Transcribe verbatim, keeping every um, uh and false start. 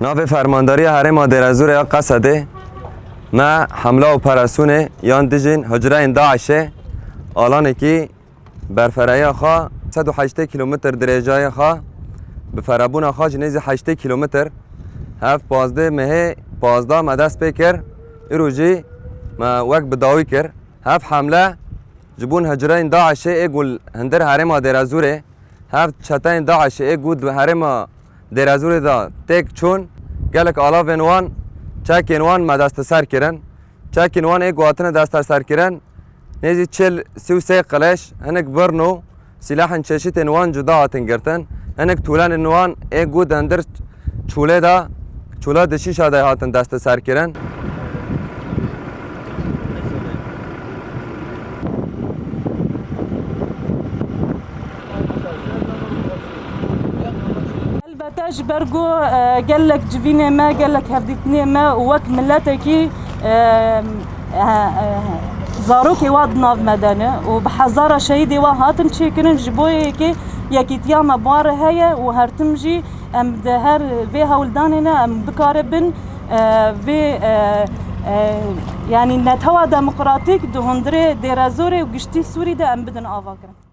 Navê Fermandariya Herêma Dêrezûrê ya Qesedê me hemla operasûnê yan dijîn hucreyên DAIŞê alanekî berfereya xwe sed û heştê kîlometr dirêjayê xwe bi ferebûna xwe ji nêzî heştê kîlometr hev pazdeh mehê pazdeh me dest pê kir. Îro jî me wek bi dawî kir. Hev hemle ji bo hucreyên DAIŞê ê ku li hundir herêma Dêrezûrê, hev çeteyên DAIŞê ê ku di herêma Dêrezûrê de têk çûn, gelek alavên wan, çekên wan me desteser kirin. Çekên wan ê ku hatine desteser kirin, nêzî çil, sî û sê qileş, hinek birno, sîlehên çeşitên wan cuda hatin girtin. Hinek tûlenên wan ê ku di hundir çûlê de, çûla dişîşa de hatin desteser kirin. Elbette ji ber ku, e, gelek civînê me, gelek hevdîtinê me û wek miletekî, e, e, e, zarokê wa di nav me de ne û bi hezara şehîdê wa hatin çêkirin, ji bo yekê yekîtiya me bi wan re heye û her tim jî em di her vê hewldanê ne em bikaribin, e, vê, e, e, yanî netewa demokratîk di hundirê Dêrezorê û giştî Sûrî de em bidin avakirin.